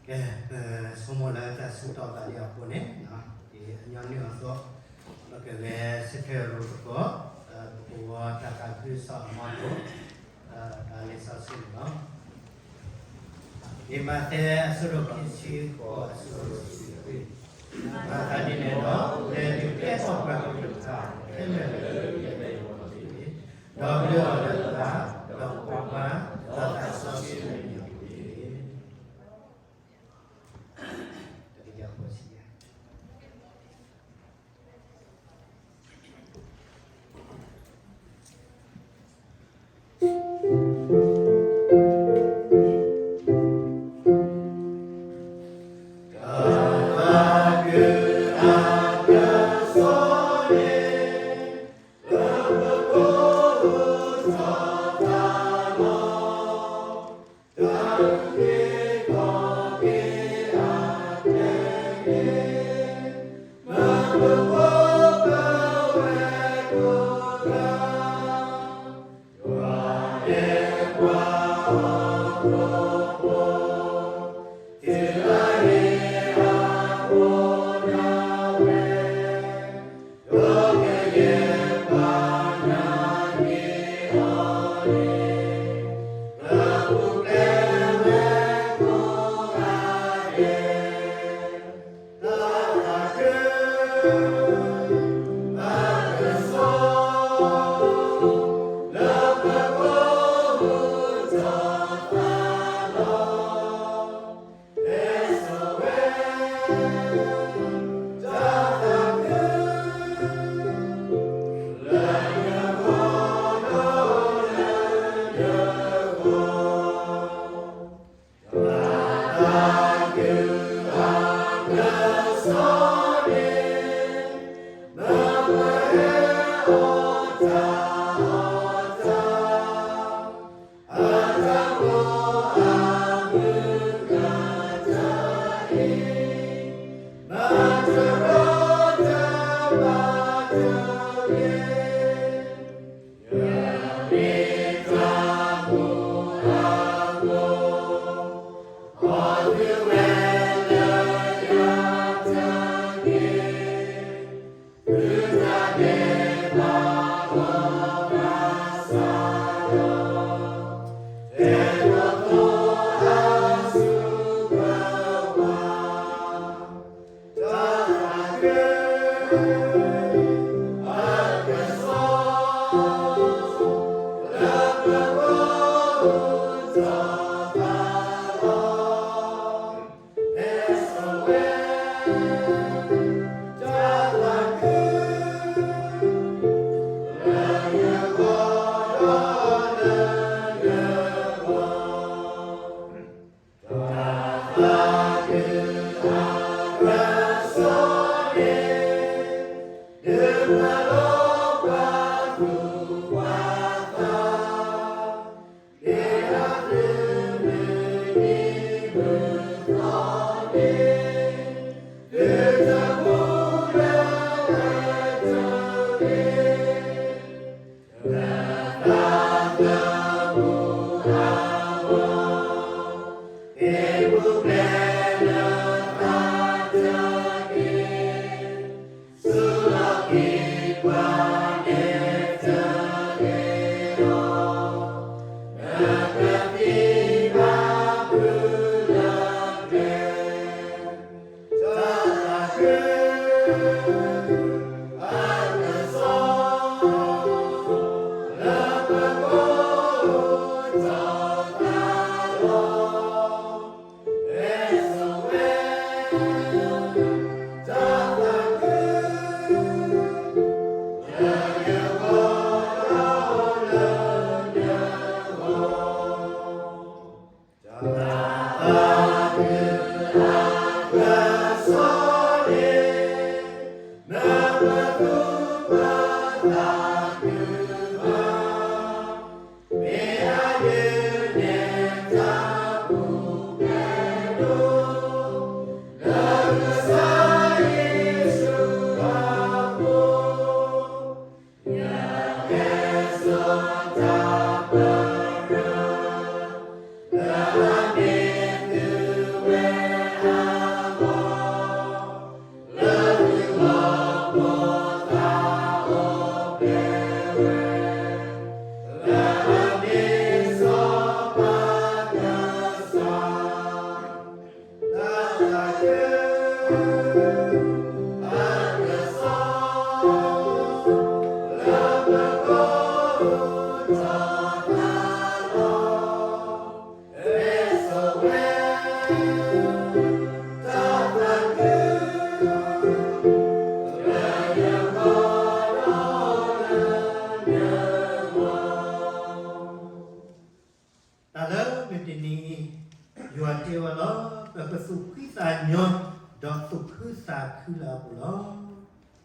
ကဲ, ပဆိကမိၣ်လၢတၢ်ဆူၣ်ထီၣ်သးဒ်အံၤအဃိန့ၣ်, အညီနုၢ်အသိး, ပကလဲၤဆၢထၢၣ်ရိၤသကိး, ပကဝီၤတၢ်သးခုကစီၣ်အမီထိ, တၢ်လံာ်စီဆှံန့ၣ်လီၤ. လံာ်မးသဲအဆၢဒိၣ်ခံဆံဃိးအဆၢဖိတဆံခွံ, မၤသးဒ်န့ၣ်ဒီး လဲၤဒုးကဲထီၣ်ပှၤကလုာ်တဖၣ်ခဲလၢာ်လၢယမဲာ်ညါတက့ၢ်, ဒီးဘျၢအီၤလၢပှၤ, ဒီးကွၢ်ကွၢ်, တၢ်သးစီဆှံလၢယမဲာ်ညါတက့ၢ်. တကယၤဃိးဆံယဲၢ်.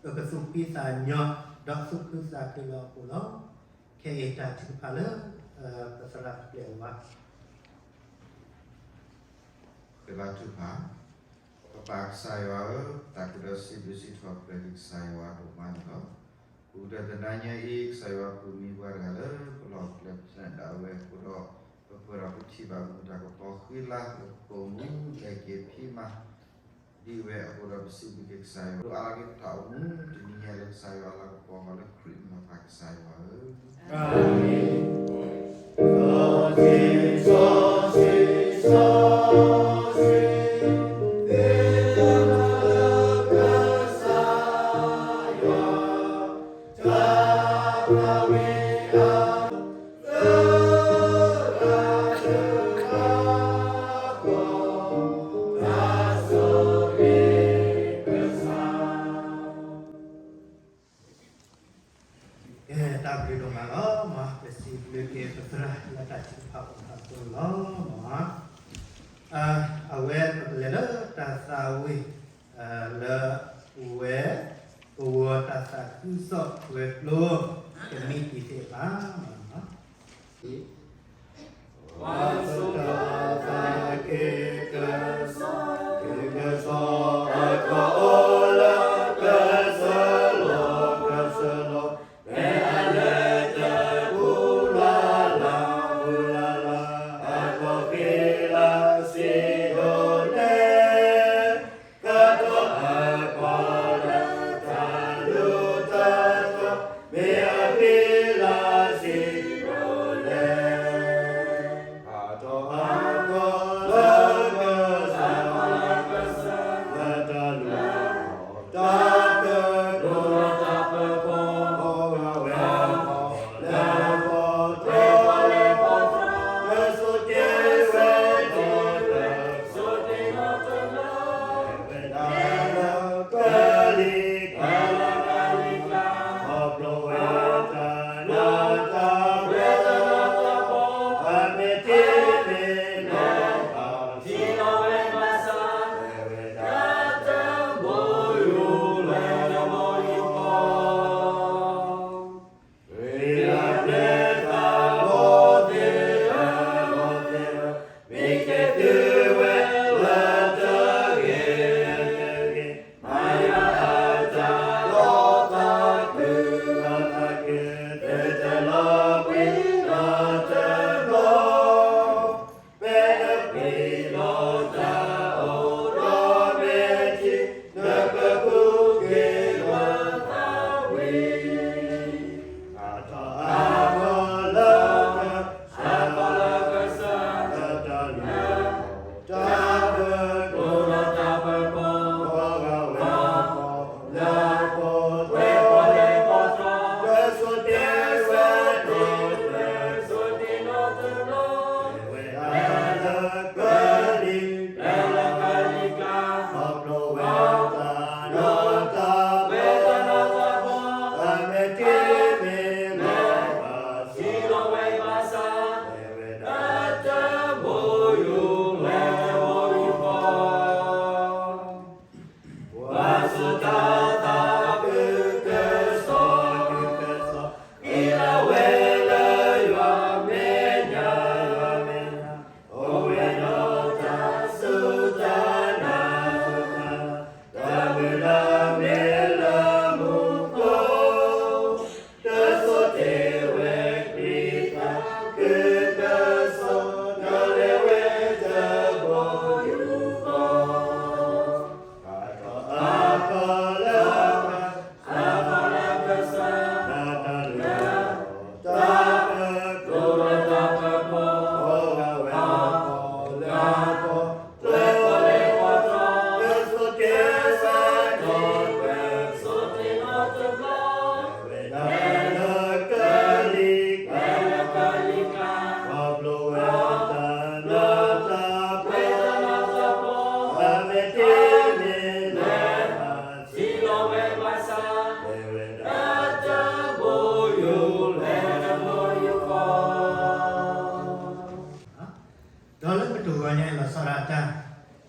ပကသူၣ်ဖှံသးညီ ဒီးသူၣ်ခုသးခုလၢအပူၤလီၤ. ခဲအံၤတၢ်ထုကဖၣ်လၢ ပသရၣ်တဖျၢၣ်အဂီၢ် ပဘါထုကဖၣ်. ပပၢ်ကစၢ်ယွၤဧၢ, တၢ်ကဒီးစံးဘျုးစံးထီၣ်ပတြၢၤက့ၤကစၢ်ယွၤဒိၣ်မးန့ၣ်လီၤ. ပူၤဒီးတနၤညါအံၤ ကစၢ်ယွၤပူၤမံပှၤတဂၤလၢ ပလီၢ်ပကျဲပသနၢၣ်ဒၣ်ဝဲအဃိဒီး ပပၢၤဒီးပထံၣ်ဘၣ်မုာ်တၢ်ကပီၤဃံလၤလၢပကိာ်မူ လဲၤက့ၤဖံးမၤ ဒ်ဝဲအဃိဒီး ပစံးဘျုးက့ၤကစၢ်ယွၤ ဒိၣ်အါလၢက့ၤပတၢ်အိၣ်မူ တနံၤညါလၢကစၢ်ယွၤအလၤကပီၤအဂီၢ်လၢခရံာ်အမံၤပၢ်ကစၢ်ယွၤဧၢ. ကဲ တၢ်ဘျုးဒိၣ်မးလီၤမး, ပစံးဘျုးက့ၤပသရၣ်လၢတၢ်ထုကဖၣ်အိၣ်ဖျါအဃိလီၤမး. အဝဲပကလဲၤလၢတၢ်သးဝံၣ် လၢဝဲ ကဝီၤတၢ်သးခုကစီၣ်ဝဲၤကျိၤ ကမံးတံာ်သ့ၣ်တဖၣ် ပှၤသူၣ်က့ၣ်သးက့ၣ်ကစီၣ် က့ၣ်ကစီၣ် အကအိၣ်လၢကစၢၢ်လီၤ ကစၢၢ်လီၤ ဖဲအလဲၤတပူၤလၢ်လၢ် ပူၤလၢ်လၢ် အကီၢ်ဃ့လၢစံယိၣ်လဲၣ် ကတီၢ်အကီၢ်လၢတၢ်လူၤတၢ်တီၤ မ့ၢ်အဃ့လၢစံယိၣ်လဲၣ် ကတီၢ်အကီၢ်လၢကစၢ် ကစၢ် လၢတၢ်လူၤ တၢ်ကတိၤလၢတၢ်ပၢၤကီၢ် အိၣ်ဂၢၢ်ဝဲ လၢပီၣ်တြီ လၢပီၣ်တြီ လၢစိၤက့ၤဝဲ စိၤတ့ၢ်နီၣ်တဘျီ ဝဲဒၣ်လၢကလံၤကျါ ခီဖျိဝဲတၢ်နးတၢ် ဝဲတၢ်နးတၢ်ဖှီၣ် အမ့ၢ်တ့မ့ၢ်လၢ ထံလီၤဝဲဘၣ်ဆၣ် ဝဲဒၣ်တၢ်ဘိယူၢ်လၢ တၢ်ဘိယူၢ်ဃီ ဝံၤလၢပျဲၢ်သးဘီၣ်သ့ၣ်ဧၢ ဘီၣ်သ့ၣ်ဧၢ မ့ၢ်က့ၤတုၤဝဲလၢတဂ့ၤ တဂ့ၤ မၤယွၤအတၢ်လီၤသးခု လီၤသးခု သုတလီၤဘှံးဒီးတဘျီ ဖဲနပှ့ၤလီၤတၢ်အိၣ်ဒီးမ့ၢ်ထံ နကပူၤက့ၤလီၤသးဝံၤ အတီၢ်အကီၢ်လၢကစၢ် အကီၢ်လၢကစၢ် တၢ်တၢ်လၢ တၢ်ပၢၤကီၢ် တၢ်ပၢၤကီၢ် အိၣ်ဂၢၢ်ဝဲ လၢပီၣ်တြီ လၢပီၣ်တြီ လၢစိၤတဲဝဲ စိၤတ့ၢ်နီၣ်တဘျီ ဝဲဒၣ်လၢကလံၤ လၢကလံၤကျါ ခီဖျိဝဲတၢ်နးတၢ် ဝဲတၢ်နးတၢ်ဖှီၣ် အမ့ၢ်တ့မ့ၢ်လၢ ထံလီၤဝဲဘၣ်ဆၣ် ဝဲဒၣ်တၢ်ဘိယူၢ်လဲၣ် ဘိယူၢ်ဃီ ပှၤသူၣ်က့ၣ်သးက့ၣ်ကစီၣ် ကစီၣ် ဃ့လၢဝဲလၢယွၤမဲာ်ညါ ယွၤမဲာ်ညါ အိၣ်ဝဲဒီးတၢ်စူၢ်တၢ်နာ် စူၢ်တၢ်နာ် တၢ်မုၢ်လၢ်မ့ၢ်လၢမူခိၣ် တၢ်ဆိၣ်တ့ၢ်ဝဲခရံာ်သး က့ၣ်ကစီၣ် ဒီးလဲၤဝဲတၢ်ဘိယူၢ်ဃီ တၢ်တီၢ်အကီၢ်လၢ အကီၢ်လၢကစၢ် တၢ်တၢ်လၢ တၢ်ပၢၤကီၢ် တၢ်ပၢၤကီၢ် အိၣ်ဂၢၢ်ဝဲ လၢပီၣ်တြီ လၢပီၣ်တြီ လၢစိၤက့ၤဝဲ စိၤတ့ၢ်ဝဲ စိၤတ့ၢ်နီၣ်တဘျီ ဝဲဒၣ်လၢကလံၤ လၢကလံၤကျါ ခီဖျိဝဲတၢ်နးတၢ်ဖှီၣ် တၢ်နးတၢ်ဖှီၣ် အမ့ၢ်တ့မ့ၢ်လၢ ထံလီၤဝဲဘၣ်ဆၣ် ဝဲဒၣ်တၢ်ဘိယူၢ်လဲၣ် ဘိယူၢ်ဃီ ဒီးလၢပတဂီၤညါအံၤ လီၤဆီဒၣ်တၢ်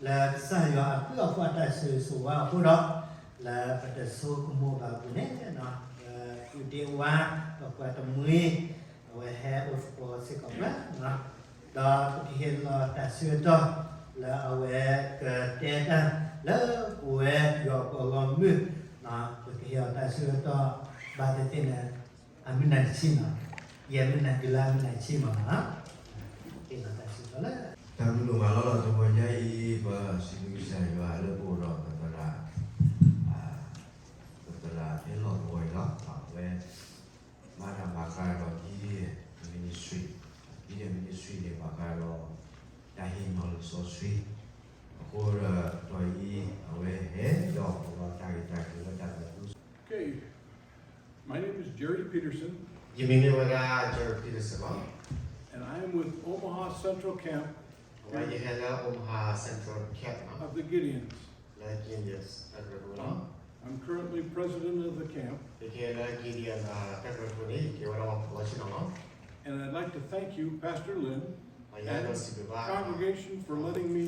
လၢကစၢ်ယွၤအဘျုးအဖှိၣ်အတၢ်ဆိၣ်ဂ့ၤဆိၣ်ဝါအဃိဒီး လၢပတဆိကမိၣ်ဘၣ်အပူၤန့ၣ်, ပဒ့ဝါ ပပှၤတမှံၤ အဝဲဟဲအိၣ်သကိးစ့ၢ်ကီးပှၤ, ဒီးပကဟ့ၣ်လီၤတၢ်ဆၢကတီၢ် လၢအဝဲကတဲတၢ်လၢပဝဲယွၤအပှၤဂီၢ်မုၢ်, ပကဟ့ၣ်အီၤတၢ်ဆၢကတီၢ် ဘၣ်သ့ၣ်သ့ၣ်န့ၣ် အမုၢ်နံၤတဆံမး, ယဲၢ်မုၢ်နံၤတုၤလၢအမုၢ်နံၤတဆံမး, ဟ့ၣ်လီၤတၢ်ဆၢကတီၢ်လၢ တၢ်မုၢ်လၢ်မၤလီၤလီၤ တဂီၤညါအံၤ ပစံးဘျုးကစၢ်ယွၤလၢပအိၣ်ဒီးပသရၣ် ပသရၣ်ဟဲလီၤသဂီၤအံၤလီၤ. အဝဲ ဘၣ်တၢ်ဘၣ်ဃးဒီး Gideon Ministry, Gideon Ministry န့ၣ် ဘၣ်ဃးဒီး တၢ်ဟ့ၣ်နီၤလံာ်စီဆှံ, အဃိဒီး တဂီၤအံၤ အဝဲဟဲဒီး ပလီၤတၢ်ဂ့ၢ်တၢ်ကျိၤလၢတၢ်သးခု Okay, my name is Jerry Peterson, ယမံၤမ့ၢ်ဝဲဒၣ် Jerry Peterson လီၤ. And I am with Omaha Central Camp အဝဲယဟဲလၢ Omaha Central Camp လီၤ. Of the Gideons. လၢ Gideons တၢ်ကရၢကရိလီၤ. I'm currently president of the camp. ယကဲလၢ Gideon တၢ်ကရၢကရိန့ၣ် ယကဲဝဲဒၣ်ပှၤဖီၣ်လီၤဆ့ၣ်နီၤလီၤ. And I'd like to thank you, Pastor Lynn, ယအဲၣ်ဒိးစံးဘျုးဘၣ် congregation for letting me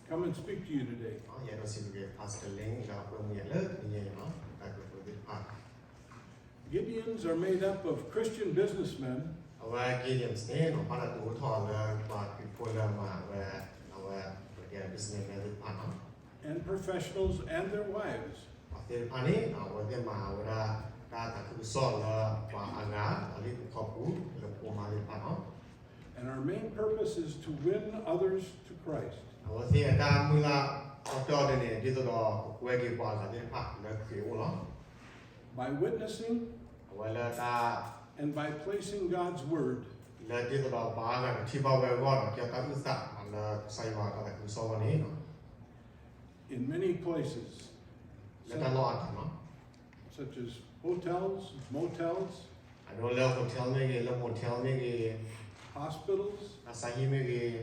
come and speak to you today. ယအဲၣ်ဒိးစံးဘျုးက့ၤ Pastor Lynn လၢအပၢမူယၤလၢတနံၤညါအံၤလီၤ တၢ်ကရၢကရိသ့ၣ်တဖၣ် Gideons are made up of Christian businessmen အဝဲ Gideons န့ၣ် ဘၣ်တၢ်ဒုးအိၣ်ထီၣ်လၢပှၤခရံာ်ဖိလၢအမၤဝဲ အဝဲ ပကတဲ businessmen သ့ၣ်တဖၣ်လီၤ. And professionals and their wives. အဝဲသ့ၣ်တဖၣ်န့ၣ် အဝဲသ့ၣ်မၤဝဲဒၣ် တၢ်သးခုကစီၣ်လၢပှၤအါဂၤ ပှၤလၢဟံၣ်ဖိဃီဖိ လၢဖိမါသ့ၣ်တဖၣ်လီၤ. And our main purpose is to win others to Christ. အဝဲသ့ၣ်အတၢ်မုၢ်လၢ်အီၤတၢ်အီၤဒၣ်န့ၣ် ဒ်သိးဒီးကကွဲက့ၤပှၤအါဂၤသ့ၣ်တဖၣ်လၢခရံာ်အအိၣ်လီၤ. By witnessing အဝဲလၢတၢ် and by placing God's word လၢဒ်သိးဒီးပှၤအါဂၤကထံၣ်ဘၣ်ဝဲအဂီၢ်ဒီး ကဲတၢ်အုၣ်သးလၢကစၢ်ယွၤအတၢ်သးခုကစီၣ်အဂီၢ်န့ၣ် in many places လၢတၢ်လီၢ်အါတီၤလီၤ. Such as hotels, motels, အဒိလၢ hotel မ့ၢ်ဂ့ၤ, လၢ motel မ့ၢ်ဂ့ၤ, hospitals, တၢ်ဆါဟံၣ်မ့ၢ်ဂ့ၤ,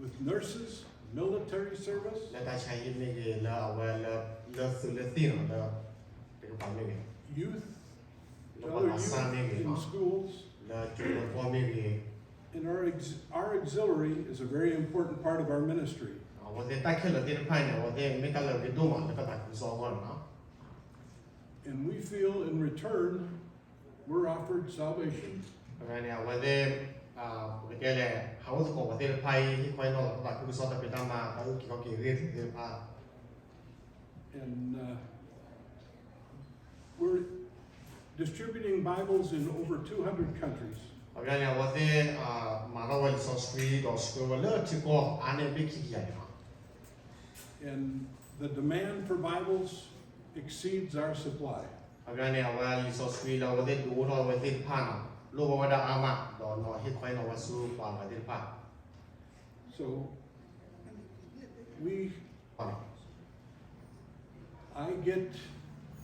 with nurses, military service, လၢတၢ်ဆါဟံၣ်မ့ၢ်ဂ့ၤ, လၢအဝဲလၢ လၢသုးလၢသံၣ်နီၤ လၢ တကပၤမ့ၢ်ဂ့ၤ, youth, လၢပှၤလၢ်စၢ်မ့ၢ်ဂ့ၤ, in schools, လၢကၠိလၢကီၢ်မ့ၢ်ဂ့ၤ, and our, our auxiliary is a very important part of our ministry. အဝဲသ့ၣ်တၢ်ခဲလၢာ်သ့ၣ်တဖၣ်န့ၣ် အဝဲသ့ၣ်မ့ၢ်တၢ်လၢအဂ့ၤဒိၣ်မး လၢတၢ်သးခုကစီၣ်အဂီၢ်န့ၣ်လီၤ. And we feel in return, we're offered salvation. အဝဲန့ၣ် အဝဲသ့ၣ် ပကတဲလဲၣ် ဟးအိၣ်သကိးပှၤသ့ၣ်တဖၣ်အံၤ ဟ့ၣ်ခီဟ့ၣ်နီၤလီၤတၢ်သးခုကစီၣ် တၢ်ဖံးတၢ်မၤ တၢ်အုၣ်က့ၤခီၣ်က့ၤအဂ့ၢ်သ့ၣ်တဖၣ် And uh, we're distributing Bibles in over two hundred countries. အဝဲန့ၣ် အဝဲသ့ၣ် မၤထီၣ်ဝဲလံာ်စီဆှံဒီးဆှၢဝဲလၢထံကီၢ်အါန့ၢ်ဘ့ၣ်ခံကယၤန့ၣ်လီၤ. And the demand for Bibles exceeds our supply. အဝဲန့ၣ် အဝဲလံာ်စီဆှံလၢအဝဲသ့ၣ်ဒုးအိၣ်ထီၣ်ဝဲသ့ၣ်တဖၣ်န့ၣ် လိၣ်ဘၣ်ဝဲဒၣ်အါမး ဒီးနီၤဟ့ၣ်ခီဟ့ၣ်နီၤဝဲဆူပှၤအါဂၤသ့ၣ်တဖၣ် So we I get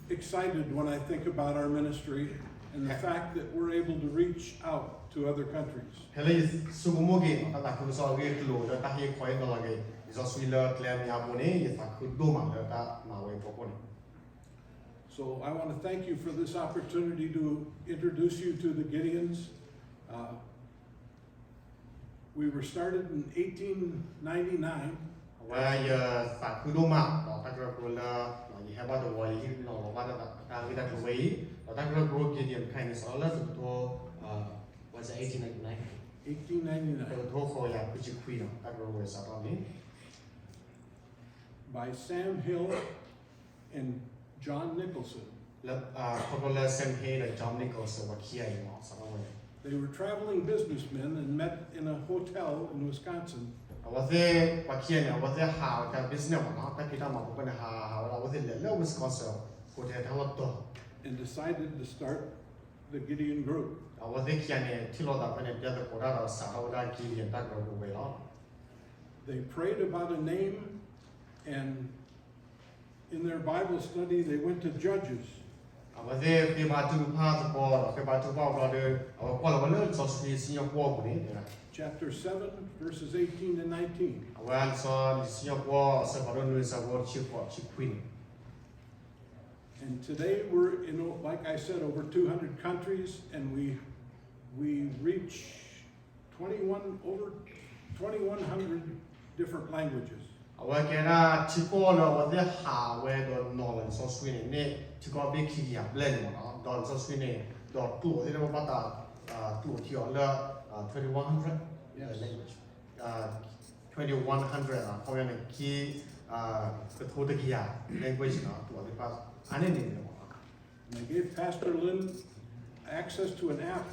excited when I think about our ministry and the fact that we're able to reach out to other countries. ဖဲလၢယဆိကမိၣ်က့ၤ တၢ်သးခုကစီၣ်အဂ့ၢ်အကျိၤလၢတၢ်ဟ့ၣ်ခီဟ့ၣ်နီၤလီၤက့ၤ လံာ်စီဆှံလၢကျဲအမဲာ်ညါအပူၤန့ၣ် ယသးခုဒိၣ်မးလၢတၢ်မၤဝဲအဖီခိၣ်န့ၣ် So I want to thank you for this opportunity to introduce you to the Gideons. Uh, We were started in eighteen ninety-nine. အဝဲယသးခုဒိၣ်မး ဒီးတၢ်ကရၢကရိလၢ ယဟဲဘၣ်တဝီ ယဟ့ၣ်နီၤလီၤဘၣ်တၢ်ဂ့ၢ်တၢ်ကျိၤဝဲအံၤ ဒီးတၢ်ကရၢကရိ Gideon တခါအံၤန့ၣ် စးထီၣ်လၢတကထိ was it eighteen ninety-nine? eighteen ninety-nine. တကထိဃိးကယၤခွံဆံခွံနီၤ တၢ်ကရၢကရိစးထီၣ်န့ၣ် By Sam Hill and John Nicholson. လၢ ခီဖျိလၢ Sam Hill ဒီး John Nicholson ပှၤခံဂၤအံၤမ့ၢ် စးထီၣ်ဝဲန့ၣ် They were traveling businessmen and met in a hotel in Wisconsin. အဝဲသ့ၣ်ပှၤခံဂၤန့ၣ် အဝဲသ့ၣ်ဟးဝဲတၢ် business မ့ၢ်နီၤ တၢ်ဖံးတၢ်မၤပူၤဖဲန့ၣ် ဟးဟးဝဲဒၣ် အဝဲသ့ၣ်လဲၤလၢ Wisconsin hotel တၢ်လီၢ်တီၤ And decided to start the Gideon group. အဝဲသ့ၣ်ခံဂၤန့ၣ် ထံၣ်လိာ်သးဖဲန့ၣ် တဲသကိးတၢ်ဒီးစးထီၣ်ဝဲဒၣ် Gideon တၢ်ကရၢကရိဝဲလီၤ They prayed about a name, and in their Bible study, they went to Judges. အဝဲသ့ၣ်ဃ့ဘါထုကဖၣ်သကိးဒီး ဃ့ဘါထုကဖၣ်ဘျီဒီး အဝဲကွၢ်လီၤဝဲလၢလံာ်စီဆှံစံၣ်ညီၣ်ကွီၢ်အပူၤန့ၣ် Chapter seven, verses eighteen to nineteen. အဝဲလံာ်စီဆှံစံၣ်ညီၣ်ကွီၢ် အဆၢဖးဒိၣ်နွံ အဆၢဖိတဆံဃိး တဆံခွံန့ၣ် And today we're in, like I said, over two hundred countries, and we, we reach twenty-one, over twenty-one hundred different languages. အဝဲကဲဒၣ်ထံကီၢ်လၢအဝဲသ့ၣ်ဟးဝဲဒီးနီၤလီၤလံာ်စီဆှံန့ၣ်န့ၣ် ထံကီၢ်ဘ့ၣ်ခံကယၤဘျဲၣ်န့ၣ်မ့ၢ်နီၤ, ဒီးလံာ်စီဆှံန့ၣ် ဒီးကျိာ်သ့ၣ်တဖၣ်ဘၣ်တၢ် ကျိာ်ထံအီၤလၢ twenty one hundred language, twenty one hundred အခီပညီန့ၣ် ခံ ကထိတကယၤ language နီၤ, ကျိာ်သ့ၣ်တဖၣ် အါန့ၢ်န့ၣ်မ့ၢ်နီၤ. And they gave Pastor Lin access to an app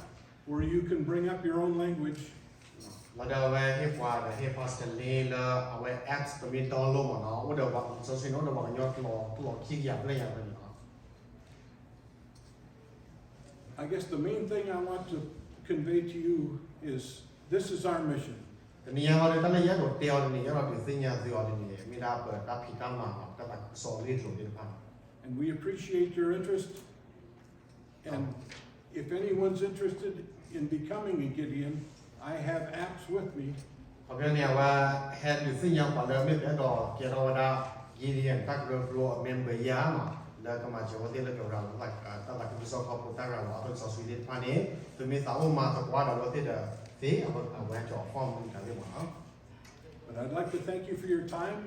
where you can bring up your own language. လီၤဒီးအဝဲဟ့ၣ်ပှၤဒီးဟ့ၣ် Pastor Lin လၢအဝဲ apps ပမ့ၢ် download မ့ၢ်နီၤ, အိၣ်ဒီးပှၤလံာ်စီဆှံန့ၣ် အိၣ်ဒီးပှၤကညီကျိာ် ကျိာ်ခံကယၤဘျဲၣ်ညါဖဲန့ၣ်လီၤ. I guess the main thing I want to convey to you is this is our mission. တနံၤညါအံၤဒီး တၢ်လၢယအဲၣ်ဒိးတဲအီၤတန့ၣ် ယအဲၣ်ဒိးဒုးသ့ၣ်ညါသုအီၤတန့ၣ် မ့ၢ်ဒၣ်ပတၢ်ဖံးတၢ်မၤလီၤ, တၢ်သးခုကစီၣ်အဂ့ၢ်အကျိၤသ့ၣ်တဖၣ်န့ၣ်. And we appreciate your interest. And if anyone's interested in becoming a Gideon, I have apps with me. အခီပညီန့ၣ် အဝဲဟဲဒုးသ့ၣ်ညါပှၤလၢမ့ၢ်ပအဲၣ်ဒိးကဲထီၣ်ဝဲဒၣ် Gideon တၢ်ကရၢကရိအ member ယၤနီၤ, လၢကမၤစၢၤအဝဲသ့ၣ်လၢကရၤလီၤ တၢ်သးခုကစီၣ်ခီဖျိတၢ်ရၤလီၤအသးစီဆှံသ့ၣ်တဖၣ်န့ၣ် သုမ့ၢ်သးအိၣ်မၤသကိးဒီးအဝဲသ့ၣ်ဒီး သ့အဝဲ အဝဲဟဲကၠီၤအ form မုၢ်တၢ်သ့ၣ်မ့ၢ်နီၤ. But I'd like to thank you for your time,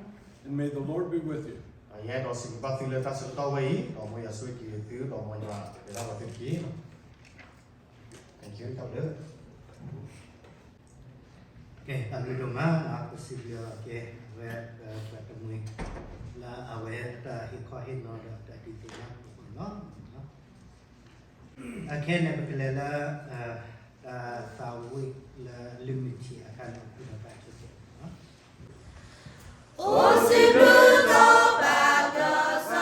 and may the Lord be with you. ယအဲၣ်ဒိးစံးဘျုးဘၣ်သုလၢတၢ်ဆၢကတီၢ်ဝဲအံၤ ဒီးမ်ယွၤဆိၣ်ဂ့ၤက့ၤသု ဒီးမ်ယွၤပှဲၤဒၣ်ဝဲသုတက့ၢ်. Thank you, God bless. ကဲ တၢ်ဘျုးဒိၣ်မး ပစံးဘျုးအီၤကဲ အဝဲ ပတမှံၤ လၢအဝဲတၢ်ဟ့ၣ်ခီဟ့ၣ်နီၤဒီးတၢ်ဒုးသ့ၣ်ညါပှၤန့ၣ်လီၤ. အခဲအံၤန့ၣ် ပကလဲၤလၢ တၢ်သးဝံၣ်လၢလုၢ်မုၢ်ထံအခါန့ၣ် ပကလဲၤဘၣ်ဆၢကတီၢ်န့ၣ်လီၤ. အိၣ်စံးဘျုးကစၢ်,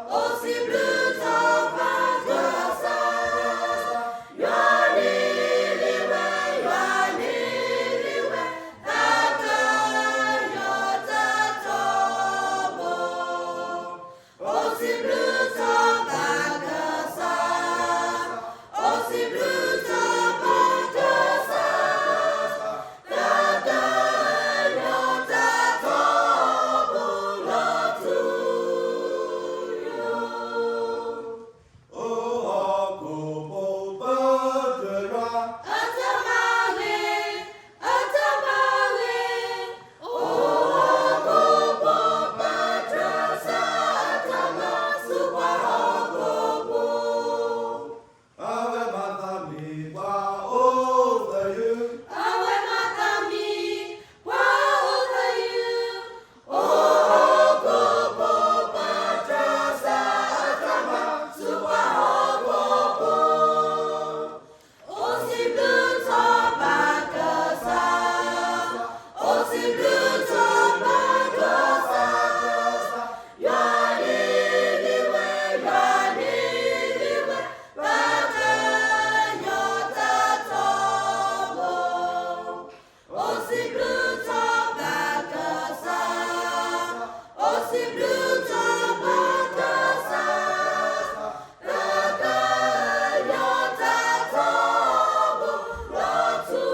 အိၣ်စံးဘျုးကစၢ်, ယွၤန့ၣ်မ့ၢ်ဝဲ, ယွၤန့ၣ်မ့ၢ်ဝဲ, တၢ်ကညီၤတၢ်ထီဘိ အိၣ်စံးဘျုးကစၢ်ဘၣ်ကစၢ်, အိၣ်စံးဘျုးကစၢ်ဘၣ်ကစၢ်, တၢ်ကညီၤတၢ်ထီဘိလီၤထူယိာ်. အိၣ်ဟီၣ်ခိၣ်ဖိပတြၢၤ, အတၢ်မၤဂ့ၤ, အတၢ်မၤဂ့ၤ, အိၣ်ဟီၣ်ခိၣ်ဖိပတြၢၤ ကစၢ်အတၢ်မၤဆူပှၤဟီၣ်ခိၣ်ဖိ, အဝဲမၤသးမံပှၤအိၣ်သယုၢ်, အဝဲမၤသးမံပှၤအိၣ်သယုၢ်, အိၣ်ဟီၣ်ခိၣ်ဖိပတြၢၤ ကစၢ်အတၢ်မၤဆူပှၤဟီၣ်ခိၣ်ဖိ, အိၣ်စံးဘျုးကစၢ်ဘၣ်ကစၢ်, အိၣ်စံးဘျုးကစၢ်ဘၣ်ကစၢ်, ယွၤန့ၣ်မ့ၢ်ဝဲ, ယွၤန့ၣ်မ့ၢ်ဝဲ, တၢ်ကညီၤတၢ်ထီဘိ အိၣ်စံးဘျုးကစၢ်ဘၣ်ကစၢ်, အိၣ်စံးဘျုးကစၢ်ဘၣ်ကစၢ်, တၢ်ကညီၤတၢ်ထီဘိလီၤထူ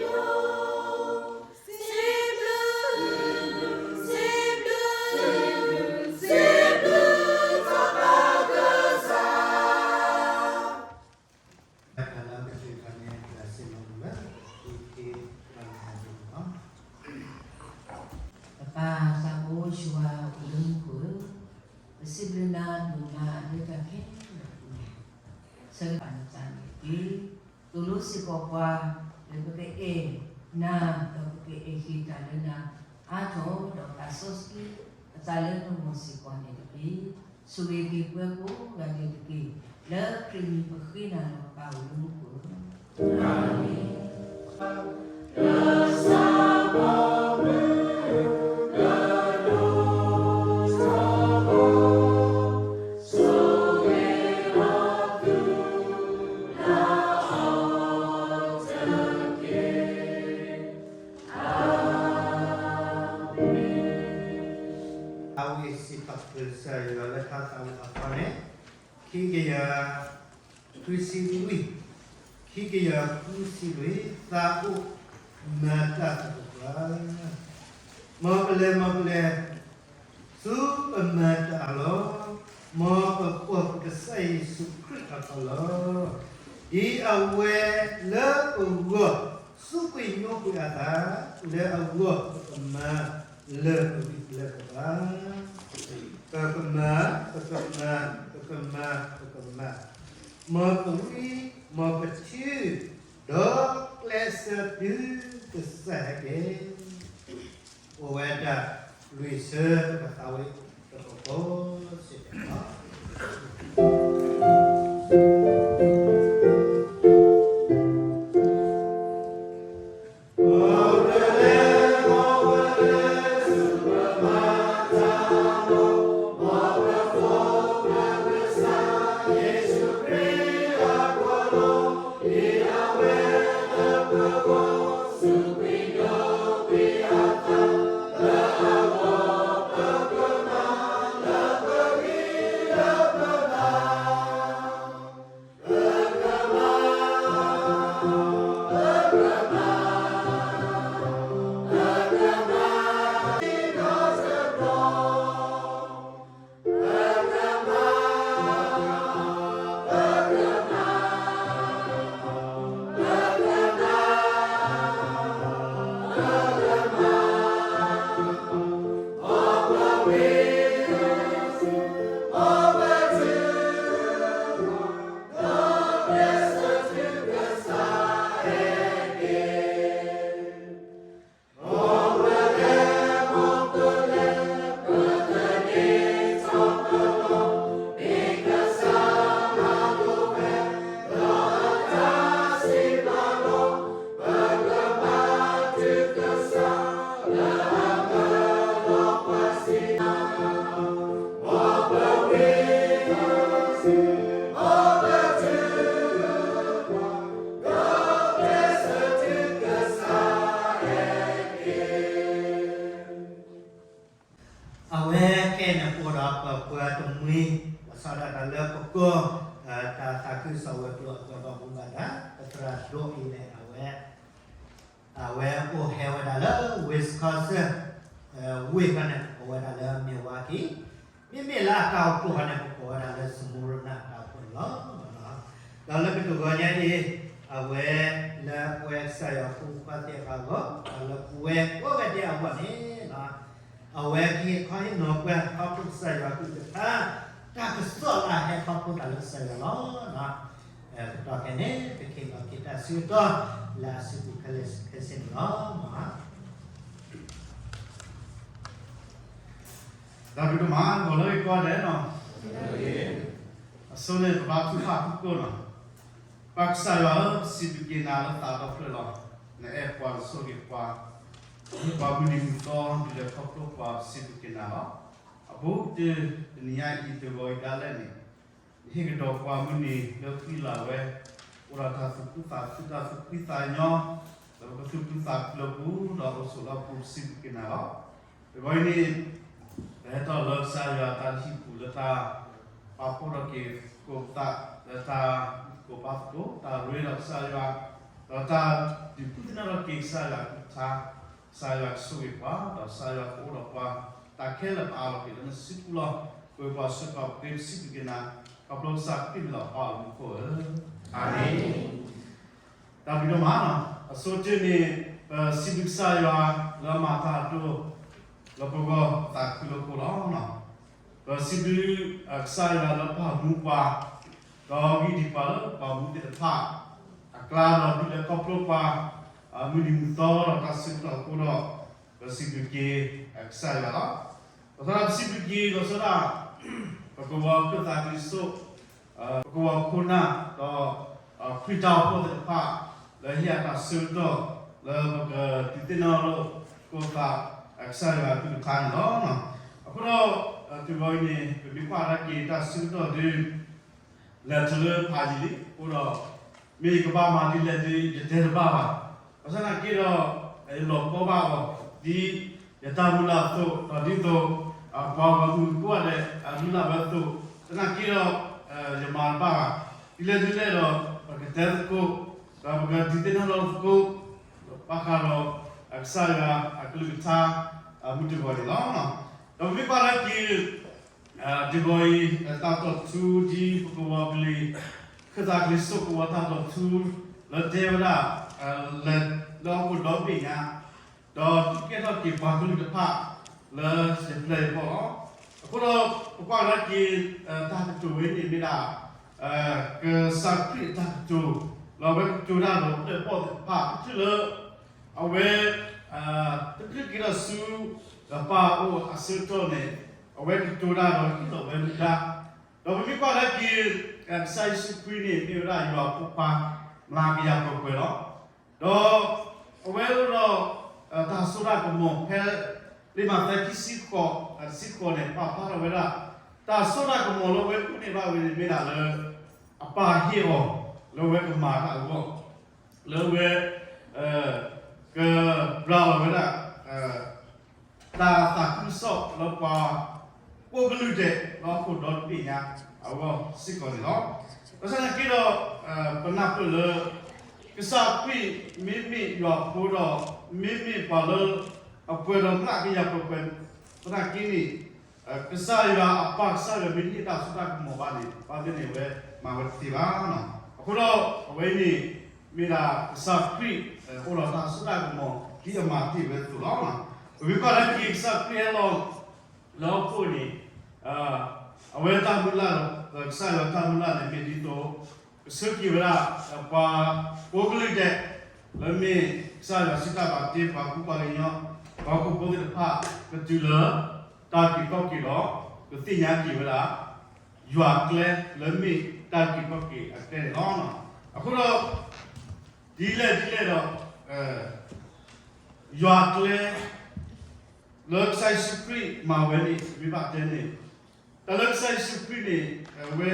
ယိာ်. စံးဘျုး, စံးဘျုး, စံးဘျုးကစၢ်ဘၣ်ကစၢ်. တၢ်လၢပစံးတၢ်န့ၣ် ပစံးလီၤမူလၢ အံၤက့ၤပှၤလၢအဒိၣ်လီၤ. ပပၢ်သးဘိယွၤအိၣ်လၢမူခိၣ်ဧၢ, ပစံးဘျုးနၤဒိၣ်မးလၢတၢ်ခဲလၢာ်အပူၤန့ၣ်, ဆၢဂ့ၤဘၣ်နသးန့ၣ်တက့ၢ်. သိၣ်လိစ့ၢ်ကီးပှၤ လၢပကအဲၣ်နၤ ဒီးပကအဲၣ်ဟ့ၣ်တၢ်လၢနၤအါထီၣ် ဒီးသးစီဆှံအသးလၢနဂီၢ်စ့ၢ်ကီးန့ၣ်တက့ၢ်. ဆိၣ်ဂ့ၤက့ၤပှၤကိးဂၤဒဲးတက့ၢ်. လၢခရံာ်မံၤပဃ့နၤလီၤ ပၢ်အိၣ်လၢမူခိၣ်ဧၢ, အၤမ့ၣ်. အဝဲစံးထီၣ်ပတြၢၤကစၢ်ယွၤလၢထါသးဝံၣ်အသီန့ၣ်, ခံကယၤ ဃုဆံလွံၢ်, ခံကယၤဃုဆံလွံၢ်, သးအိၣ်မၤတၢ်သပှၢ်ပှၢ်, မ်ပလဲၤ မ်ပလဲၤ ဆူပမၤတၢ်အလီၢ်, မ်ပကွၢ်ကစၢ်ယ့ၣ်ၡူးခရံာ်အသီလီၤ. ဒ်အဝဲလၢပဂီၢ် စူးကွံာ်ညိကွံာ်အသး, လၢအဂီၢ်ပကမၤလၢၤပဂံၢ်ပလၢၢ်ဘၣ်. ပကမၤ, ပကမၤ, ပကမၤ, ပကမၤ, မ်ပဝံ, မ်ပထု, ဒီးကျဲးစၢးတုၤကစၢ်ဟဲက့ၤ. အိၣ်ဝဲဒၣ်လွံၢ်ဆၢပကသးဝံၣ်တကီၢ်စ့ၢ်ကီးလီၤ.အဝဲခဲအံၤန့ၣ် ပအိၣ်ဒီးပပှၤတမှံၤ, ဘၣ်ဆၣ်ဒၣ်တၢ်လၢပကီၢ် တၢ်သးခုကစီၣ်ဝဲၤကျိၤအပှၤဘၣ်မူဘၣ်ဒါ ပသရၣ်ဒိအံၤန့ၣ် အဝဲ အဝဲအိၣ်ဟဲဝဲဒၣ်လၢ Wisconsin ဝ့ၢ်ခီန့ၣ် ပကိးဝဲဒၣ်လၢ Milwaukee, မ့မ့ၢ်လၢအတၢ်အိၣ်ဖှိၣ်ခီန့ၣ် ပကိးဝဲဒၣ်လၢ Smyrna တၢ်အိၣ်ဖှိၣ်န့ၣ်လီၤ. ဒီးလၢကတီၢ်ဂီၤညါအံၤ အဝဲလၢပဝဲကစၢ်ယွၤဖိခွါသ့ၣ်တဖၣ်အဂီၢ် ဒီးလၢပဝဲကိးဂၤဒဲးအဂီၢ်န့ၣ် အဝဲကဟ့ၣ်ခီဟ့ၣ်နီၤပှၤ ခီဖျိကစၢ်ယွၤအကလုၢ်ကထါ တၢ်ကစီၣ်လၢအဟဲခီဖျိသးလၢကစၢ်ယွၤလီၤ. ပတီၢ်ခဲန့ၣ် ပကဟ့ၣ်လီၤက့ၤတၢ်ဆၢကတီၢ် လၢအစုပူၤခဲလၢာ်ခဲဆ့န့ၣ်လီၤ. တၢ်ဘျုးဒိၣ်မး ဂီၤလၢအဂ့ၤကိးဂၤဒဲးန့ၣ်, အဆိန့ၣ် ပဘါထုကဖၣ်သကိးန့ၣ်, ပၢ်ကစၢ်ယွၤဧၢ, ပစံးဘျုးက့ၤနၤလၢသးဒီဖျၢၣ်လီၤ. နအဲၣ်ပှၤနဆိၣ်ဂ့ၤပှၤ, ပှၤမုၢ်နံၤမုၢ်သီ ဒုးလဲၤခီဖျိပှၤ ပစံးဘျုးက့ၤနၤလီၤ. အဘူးကတၢၢ်တနံၤညါအံၤ တဂီၤအံၤဒၣ်လဲာ်န့ၣ် နဟ့ၣ်ကဒီးပှၤမုၢ်နံၤလၢဃံလၤဝဲ, အိၣ်ဒီးတၢ်သူၣ်ဖှံသးညီ, ဒီးပကသူၣ်ဖှံသးညီလၢပူၤ ဒီးအိၣ်ဆိးလၢပူၤ ပစံးဘျုးက့ၤနၤလီၤ. တဂီၤအံၤန့ၣ် ပဟဲထီၣ်လၢကစၢ်ယွၤတၢ်ဟံၣ်ပူၤလၢတၢ်ပာ်ဖှိၣ်ထီၣ်က့ၤသကိးပသး လၢတၢ်ကူၣ်ဘၣ်သကိး တၢ်ရ့ဒီးကစၢ်ယွၤ, ဒီးတၢ်ဒုးသ့ၣ်နီၣ်ထီၣ်က့ၤကစၢ်ယွၤအကလုၢ်ကထါ, ကစၢ်ယွၤကဆိၣ်ဂ့ၤပှၤ, ဒီးကစၢ်ယွၤကအိၣ်ဒီးပှၤ, တၢ်ခဲလၢာ်ပအးလီၤက့ၤလၢနစုပူၤလီၤ. ပဝဲပှၤစၢဃာ်ပဃ့ပစံးဘျုးက့ၤနၤ, ခီဖျိကစၢ်ခရံာ်မံၤလီၤပှၤအမူခိၣ်ဧၢ, အၤမ့ၣ်. တၢ်ဘျုးဒိၣ်မး, အဆိကတၢၢ်န့ၣ် ပစံးဘျုးကစၢ်ယွၤလၢအမၤတၢ်အဒိၣ် လၢပဂီၢ်သးခုလၢပဃိလီၤ. ပစံးဘျုးကစၢ်ယွၤလၢပာ်မူပှၤ, ဒီးဂံၢ်ဒံးပှၤလၢပှၤမူသ့ၣ်တဖၣ်အကျါ ဒီးဒုးလဲၤခီဖျိပှၤ, မုၢ်နံၤမုၢ်သီဒီးတၢ်ဆၢကတီၢ်အဃိဒီး ပစံးဘျုးက့ၤကစၢ်ယွၤလီၤ. ဒီးသရၣ်ပစံးဘျုးက့ၤ ဒီးသရၣ် ပကဝီၤခၢၣ်သးကလံၤစိး, ပကဝီၤခိၣ်နၢ် ဒီး ခရံာ်တၢ်အိၣ်ဖှိၣ်သ့ၣ်တဖၣ် လၢဟ့ၣ်အတၢ်ဆၢကတီၢ် လၢပကဒုးသ့ၣ်နီၣ်လိာ်သကိးသး ကစၢ်ယွၤအကလုၢ်ကထါန့ၣ်လီၤ. အဃိဒီး တဂီၤအံၤန့ၣ် ပမ့ၢ်ကွၢ်ဒၣ်က့ၤတၢ်ဆၢကတီၢ်ဒုး လဲၤတုၤလၢဖးယံာ်လံ, အဃိဒီး မ့ၢ်ယကဘၣ်မၤဒ်လဲၣ်ဒုး ယတဲတဘၣ်ဘၣ်. ဘၣ်ဆၣ်သနာ်က့ဒီး ယလီၤကီဘၣ်အီၤ ဒ်ယတၢ်မုၢ်လၢ်အသိး ဒီးဒ်သိး ပှၤဂီၢ်မုၢ်ကိးဂၤဒဲး အမုၢ်လၢ်ဝဲအသိး, သနာ်က့ဒီး ယမၤတဘၣ်ဘၣ်. ဒ်လဲၣ်ဒ်လဲၣ်ဒီး ပကတဲသကိး ဒီးပကဒုးသ့ၣ်နီၣ်လိာ်သကိး ဘၣ်ဃးဒီး ကစၢ်ယွၤအကလုၢ်ကထါ မုၢ်တဂီၤန့ၣ်လီၤ. ဒီးပမ့ၢ်ကွၢ်ဒၣ်က့ၤ တဂီၤအံၤ တၢ်တိာ်ထူဒ်ပကဝီၤကလံၤ ခၢၣ်သးကလံၤစိးကဝီၤတၢ်တိာ်ထူ လၢတဲဝဲဒၣ် လဲၤ လၢဟီၣ်ခိၣ်ဒီဘ့ၣ်ညါ, ဒီးဒုးကဲထီၣ်က့ၤပှၤကလုာ်တဖၣ်လၢယပျဲၢ်ယဘီၣ်လီၤ. အဃိဒီး ပကွၢ်ကဒါက့ၤ တၢ်ကတိၤဝဲန့ၣ်မ့ၢ်ဒၣ် ကစၢ်ခရံာ်အတၢ်ကတိၤ, လၢအဝဲကတိၤတၢ်ဒီးပျဲၢ်ဘီၣ်သ့ၣ်တဖၣ် တချုးလၢ အဝဲ တချုးက့ၤထီၣ်ဆူ အပၢ်အအိၣ်အဆၢကတီၢ်န့ၣ် အဝဲကတိၤတၢ်ဒီးဟ့ၣ်လီၤဝဲမူဒါ, ဒီးပမ့ၢ်ကွၢ်ကဒါက့ၤ ကစၢ်ယ့ၣ်ၡူးခရံာ်န့ၣ် မ့ၢ်ဝဲဒၣ်ယွၤအဖိခွါ မျးကယၤပှဲၤပှဲၤလီၤ. ဒီးအဝဲအိၣ်ဒီး တၢ်စိတၢ်ကမီၤဖဲ လံာ်မးသဲခံဆံဃိး တဆံဃိးန့ၣ် ပာ်ဖျါထီၣ်ဝဲဒၣ် တၢ်စိတၢ်ကမီၤလၢအဝဲအိၣ်န့ၢ်ဘၣ်ဝဲန့ၣ် မ့ၢ်ဒၣ်လၢ အပၢ်ဟ့ၣ်အီၤ လၢအဝဲကမၤတၢ်အဂီၢ်, လၢအဝဲ ကရၤလီၤဝဲဒၣ် တၢ်သးခုကစီၣ်လၢပှၤကိးကလုာ်ဒဲး လၢဟီၣ်ခိၣ်ဒီတဘ့ၣ်ညါအဂီၢ်စ့ၢ်ကီးန့ၣ်လီၤ. ဘၣ်ဆၣ်သနာ်က့ဒီး ပနၢ်ပၢၢ်လၢ ကစၢ်ခရံာ်မ့မ့ၢ်ယွၤအဖိဒီး မ့မ့ၢ်ပှၤလၢ အပှဲၤဒီးမျးကယၤပှဲၤပှဲၤသနာ်က့န့ၣ် ကစၢ်ယွၤအပၢ်ကစၢ်ယွၤမ့ၢ်တဟ့ၣ်တၢ်စိတၢ်ကမီၤဘၣ်န့ၣ် ဘၣ်သ့ၣ်န့ၣ်အဝဲမၤဝဲတသ့ဘၣ်. အဃိဒီးအဝဲအံၤန့ၣ် မ့ၢ်ဒၣ်ကစၢ်ခရံာ် အိၣ်ဒီးတၢ်စိတၢ်ကမီၤ ဒ်အမၤတ့ၢ်ဝဲအသိးလီၤ. ပမ့ၢ်ကွၢ်လၢက့ၤကစၢ်ခရံာ်ဟဲလီၤ လၢဟီၣ်ခိၣ်န့ၣ် အဝဲတၢ်မုၢ်လၢ် ကစၢ်ယွၤတၢ်မုၢ်လၢ်န့ၣ် မ့ၢ်ဒ်သိး ကဆှၢက့ၤဝဲဒၣ် ပှၤကိးကလုာ်ဒဲး လၢမ့ၢ်ကစၢ်ယွၤစံးတၢ်ဘၣ်တ့ ပှၤကူပှၤကညီ ပှၤဟီၣ်ခိၣ်ဖိသ့ၣ်တဖၣ် ကတုၤလၢ တၢ်အုၣ်က့ၤခီၣ်က့ၤဒီး ကသ့ၣ်ညါက့ၤဝဲဒၣ် ယွၤကျဲလၢမ့ၢ်တၢ်အုၣ်က့ၤခီၣ်က့ၤအကျဲန့ၣ်လီၤ. အဃိဒီး ဒ်လဲၣ်ဒ်လဲၣ်ဒီး ယွၤကျဲ လၢကစၢ်ယ့ၣ်ၡူးခရံာ်မၤဝဲန့ၣ် ပမ့ၢ်ဘၣ်တဲန့ၣ် တၢ်လၢကစၢ်ယ့ၣ်ၡူးခရံာ်န့ၣ် အဝဲ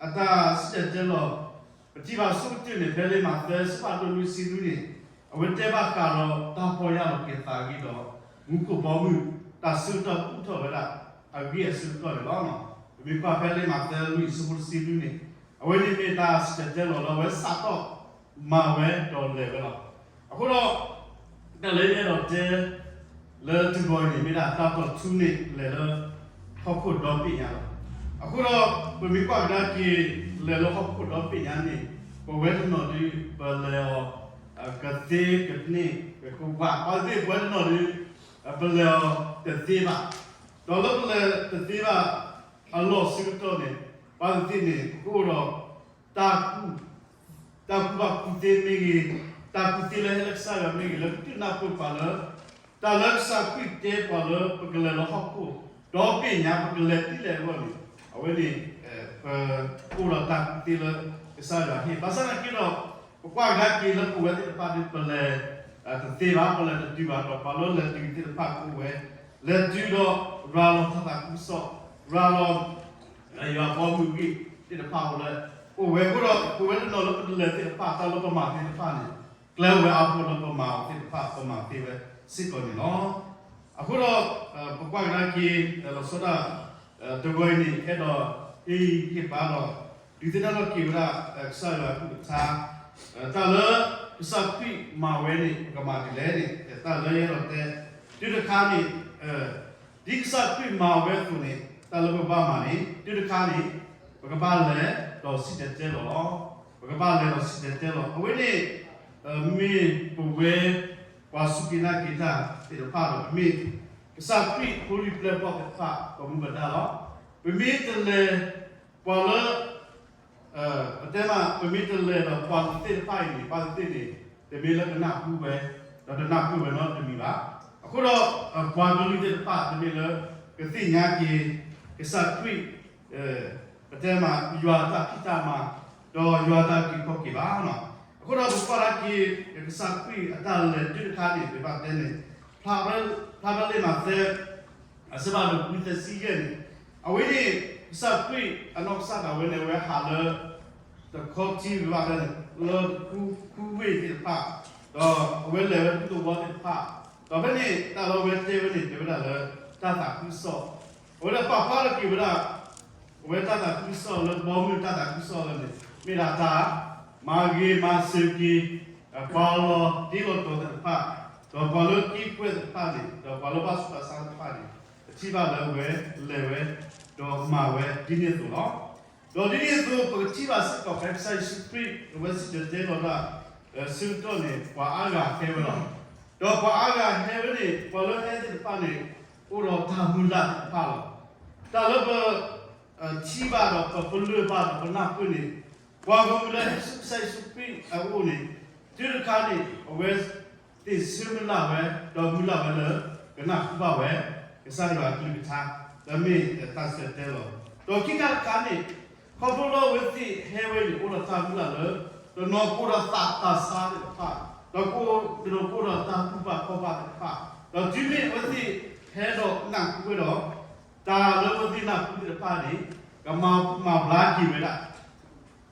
အတၢ်စံၣ်တဲၤတဲလီၤ ပထံၣ်ဘၣ်ဆိကတၢၢ်န့ၣ် ဖဲလံာ်မးသဲအဆၢဖးဒိၣ်လွံၢ်ဆံလွံၢ်န့ၣ် အဝဲတဲဘၣ်ဃးဒီးတၢ်ဖီၣ်ယာ်လီၤက့ၤသးအဂ့ၢ်ဒီး မူခိၣ်ဘီမုၢ် တၢ်ဆၢကတီၢ်ဘူၣ်ထီၣ်ဝဲဒၣ် အဂ့ၢ်အဆၢကတီၢ်န့ၣ်လီၤ. ပမ့ၢ်ကွၢ်ဖဲလံာ်မးသဲလွံၢ်ဆံလွံၢ်န့ၣ် အဝဲန့ၣ်မ့ၢ်တၢ်စံၣ်တဲၤတဲလီၤလၢအဝဲစးထီၣ်မၤဝဲဒီးလဲၤဝဲလီၤ. အဃိဒီး တၢ်လၢယအဲၣ်ဒိးတဲ လၢတဂီၤအံၤန့ၣ် မ့ၢ်ဒၣ်တၢ်တီၢ်ထူန့ၣ် လဲၤလၢ ဟီၣ်ခိၣ်ဒီဘ့ၣ်ညါလီၤ. အဃိဒီး ပမ့ၢ်ကွၢ်ကဒါက့ၤ လဲၤလၢဟီၣ်ခိၣ်ဒီဘ့ၣ်ညါန့ၣ် ပဝဲတနီၤဒုး ပလဲၤအီၤ ကသ့ကန့ၢ် ကကဝး ပှၤသ့ၣ်ပဝဲတနီၤဒုး ပလဲၤအီၤတသ့ဘၣ်. ဒီးလၢပလဲၤတသ့ဘၣ် အလီၢ်ဆၢကတီၢ်န့ၣ် ပှၤသ့ၣ်န့ၣ် ပကအိၣ်ဒီး တၢ်ကူၣ် တၢ်ကူၣ်ဘၣ်ကူၣ်သ့မ့ၢ်ဂ့ၤ, တၢ်ကူၣ်သ့လၢဟဲလၢကစၢ်ယွၤမ့ၢ်ဂ့ၤ, လၢကဒုးနၢ်ပၢၢ်ပှၤလၢ တၢ်လၢကစၢ်ခရံာ်တဲပှၤလၢပကလဲၤလၢဟီၣ်ခိၣ် ဒီဘ့ၣ်ညါ ပကလဲၤဒ်လဲၣ်အဂီၢ်န့ၣ် အဝဲန့ၣ် ပအိၣ်ဒီးတၢ်ကူၣ်သ့လၢကစၢ်ယွၤဟ့ၣ်. ဘၣ်ဆၣ်သနာ်က့ဒီး ပကွၢ်ကဒါက့ၤလၢပဝဲသ့ၣ်တဖၣ်ဒီး ပလဲၤ တသ့ဘၣ်, ပလဲၤတတုၤဘၣ်ဒီး ပှၤလၢလဲၤတုၤသ့ၣ်တဖၣ်ကအိၣ်ဝဲ, လဲၤတုၤဒီးရၤလီၤတၢ်သးခုကစီၣ်, ရၤလီၤ ယွၤဘီမုၢ်ဂ့ၢ်သ့ၣ်တဖၣ်အိၣ်လၢ အိၣ်ဝဲအဃိဒီး ပဝဲတနီၤလၢပတလဲၤသ့ၣ်တဖၣ် တၢ်လၢပမၤသ့ၣ်တဖၣ်န့ၣ် ကျဲအိၣ်ဝဲအါဖှိၣ်လၢပမၤအီၤသ့ၣ်တဖၣ် ပမၤသ့ဝဲစ့ၢ်ကီးန့ၣ်လီၤ. အဃိဒီး ပကွၢ်ကဒါက့ၤ လီၤဆီဒၣ် တဂီၤအံၤန့ၣ် အဲၣ်ဒိးဟ့ၣ်ဂံၢ်ဟ့ၣ်ဘါဒီး ဒုးသ့ၣ်နီၣ်ထီၣ်က့ၤဝဲဒၣ် ကစၢ်ယွၤအကလုၢ်ကထါ တၢ်လၢကစၢ်ခရံာ်မၤဝဲန့ၣ် ပကမၤဒ်လဲၣ်န့ၣ် တၢ်လၢယအဲၣ်ဒိးတဲ တုၤတခါန့ၣ် ဒ်ကစၢ်ခရံာ်မၤဝဲအသိးန့ၣ် တၢ်လၢပကဘၣ်မၤန့ၣ် တုၤတခါန့ၣ် ပကဘၣ်လဲၤဒီးစံၣ်တဲၤတဲလီၤလီၤ. ပကဘၣ်လဲၤဒီးစံၣ်တဲၤတဲလီၤ. အဝဲန့ၣ် မ့ၢ်ပဝဲ ပှၤစူၢ်က့ၤနာ်က့ၤတၢ်သ့ၣ်တဖၣ်ဒီး ပမ့ၢ်ကစၢ်ခရံာ်ဖိလံၤပျဲၢ်ဘီၣ်သ့ၣ်တဖၣ် ပမူပဒါလီၤ. ပမ့ၢ်တလဲၤ ပှၤလၢ ပတဲမး ပမ့ၢ်တလဲၤဒီးပှၤသ့ၣ်တဖၣ်အံၤန့ၣ် ပှၤသ့ၣ်တဖၣ်န့ၣ် တမ့ၢ်လၢကနၢ်ဟူဝဲ ဒီးတနၢ်ပၢၢ်ဝဲနီတမံၤဘၣ်. အဃိဒီး ပှၤကလုာ်သ့ၣ်တဖၣ် တမ့ၢ်လၢ ကသ့ၣ်ညါက့ၤ ကစၢ်ခရံာ် ပတဲမး ယွၤတၢ်ဖံးတၢ်မၤ ဒီးယွၤတၢ်အုၣ်က့ၤခီၣ်က့ၤဘၣ်. အဃိဒီးပကွၢ်ဒၣ်က့ၤ ကစၢ်ခရံာ်အတၢ်လဲၤတုၤတခါန့ၣ် ပဘၣ်တဲန့ၣ် ဖျါဖဲလံာ်မးသဲ အဆၢဖးဒိၣ်လွံၢ်ဆံယဲၢ်န့ၣ် အဝဲန့ၣ် ကစၢ်ခရံာ်အနီၢ်ကစၢ်ဒၣ်ဝဲန့ၣ် အဝဲဟးလၢ တခီထံ ပဘၣ်တဲန့ၣ် လၢခူဝ့ၢ်သ့ၣ်တဖၣ် ဒီးအဝဲလဲၤဝဲဒူသဝီသ့ၣ်တဖၣ် ဒီးဖဲန့ၣ် တၢ်လၢအဝဲတဲဝဲန့ၣ် တဲဝဲဒၣ်လၢ တၢ်သးခုကစီၣ် အဝဲဒၣ်ပာ်ဖျါထီၣ်က့ၤဝဲဒၣ် အဝဲတၢ်သးခုကစီၣ်လၢဘီမုၢ်တၢ်သးခုကစီၣ်လၢန့ၣ် မ့ၢ်ဒၣ်တၢ် မၤဂ့ၤမၤစၢၤက့ၤ ပှၤလီၤတံၢ်လီၤတီၤသ့ၣ်တဖၣ် ဒီးပှၤလၢက့ၤကွဲသ့ၣ်တဖၣ်န့ၣ် ဒီးပှၤလၢဘၣ်ဆူးဘၣ်ဆါသ့ၣ်တဖၣ်န့ၣ် ပထံၣ်ဘၣ်လၢအဝဲလဲၤဝဲ ဒီးမၤဝဲဒ်န့ၣ်အသိးလီၤ. ဒီးဒ်န့ၣ်အသိး ပကထံၣ်ဘၣ်စ့ၢ်ကီးဖဲကစၢ်ယ့ၣ်ၡူးခရံာ် အဝဲစံၣ်တဲၤတဲလီၤတၢ် ဆၢကတီၢ်န့ၣ် ပှၤအါဂၤဟဲဝဲလီၤ. ဒီးပှၤအါဂၤဟဲဝဲန့ၣ် ပှၤလၢဟဲသ့ၣ်တဖၣ်န့ၣ် အိၣ်ဒီးတၢ်မုၢ်လၢ်သ့ၣ်တဖၣ်လီၤ. တၢ်လၢပ ထံၣ်ဘၣ်ဒီးပပလၢၢ်ဘၣ်ဒီးပနၢ်ပၢၢ်န့ၣ် ပှၤဂီၢ်မုၢ်လၢဟဲဆူကစၢ်ယ့ၣ်ၡူးခရံာ်အအိၣ်န့ၣ် တုၤတခါန့ၣ် အဝဲသ့ၣ်ဆၢမုၢ်လၢ်ဝဲ ဒီးမုၢ်လၢ်ဝဲလၢ ကနၢ်ဟူဘၣ်ဝဲ ကစၢ်ယွၤအကလုၢ်ကထါ လၢမ့ၢ်တၢ်ဆၢတဲာ်လီၤ. ဒီးခံခါတခါန့ၣ် ခီဖျိလၢအဝဲသ့ၣ်ဟဲဝဲန့ၣ် အိၣ်ဒီးတၢ်မုၢ်လၢ်လၢ တနီၤကအိၣ်ဒီးသးသးဆါသ့ၣ်တဖၣ်, ဒီးကအိၣ် တနီၤကအိၣ်ဒီးတၢ်ဘူၣ်ဘၣ်ခီၣ်ဘၣ်သ့ၣ်တဖၣ်, ဒီးတုၤမ့ၢ်အဝဲသ့ၣ်ဟဲဒီးနၢ်ဟူဝဲဒီး တၢ်လၢအဝဲသ့ၣ်နၢ်ဟူသ့ၣ်တဖၣ်န့ၣ် ကမၤ မၤဘျါက့ၤဝဲဒၣ်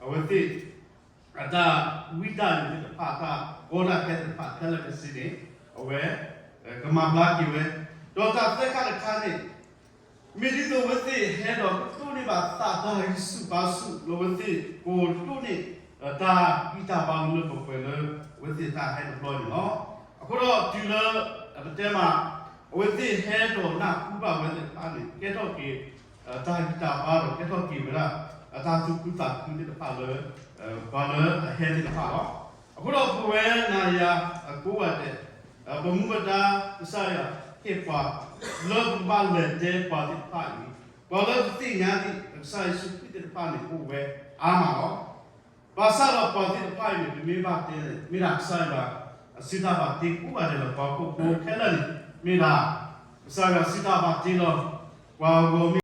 အဝဲသ့ၣ် အတၢ်ဝံတၢ်ယိးသ့ၣ်တဖၣ် တၢ်ကီတၢ်ခဲသ့ၣ်တဖၣ်ခဲလၢာ်ခဲဆ့န့ၣ် အဝဲ ကမၤဘျါက့ၤဝဲ, ဒီးတၢ်သၢခါတခါန့ၣ် မ့ၢ်ဒ်သိးအဝဲသ့ၣ်ဟဲဒီးကဒိးန့ၢ်ဘၣ်သးတၢ်ဂံၢ်ဆူၣ်ဘါဆူၣ် လၢအဝဲသ့ၣ်ကဒိးန့ၢ် တၢ်ဂံၢ်တၢ်ဘါလၢပှဲၤလၢ အဝဲသ့ၣ်တၢ်ဟဲတဘျီန့ၣ်လီၤ. အဃိဒီးတုၤလၢ ပတဲမး အဝဲသ့ၣ်ဟဲဒီးနၢ်ဟူဘၣ်ဝဲသ့ၣ်တဖၣ်န့ၣ် ကဲထီၣ်က့ၤ တၢ်ဂံၢ်တၢ်ဘါဒီးကဲထီၣ်က့ၤဝဲဒၣ် အတၢ်သူၣ်ခုသးခုသ့ၣ်တဖၣ်လၢ ပှၤလၢအဟဲသ့ၣ်တဖၣ်လီၤ. အဃိဒီးပဝဲနၤယၤအကိးဂၤဒဲး ပမူပဒါ ကစၢ်ယွၤဟ့ၣ်ပှၤ လၢပကဘၣ်လဲၤတဲပှၤသ့ၣ်တဖၣ်အံၤ ပှၤလၢပသ့ၣ်ညါဒံး ကစၢ်ယ့ၣ်ၡူးခရံာ်သ့ၣ်တဖၣ်န့ၣ် အိၣ်ဝဲအါမးလီၤ. ဘၣ်ဆၣ်ဒီးပှၤသ့ၣ်တဖၣ်အံၤန့ၣ် ပမ့ၢ်ဘၣ်တဲန့ၣ် မ့ၢ်ဒၣ်ကစၢ်ယွၤ အစုတၢ်ဘၣ်တ့ကိးဂၤဒဲးလီၤ. ပှၤဟီၣ်ခိၣ်ဖိခဲလၢာ်န့ၣ် မ့ၢ်ဒၣ် ကစၢ်ယွၤစုတၢ်ဘၣ်တ့လီၤ. ပှၤဂီၢ်မ့ၢ်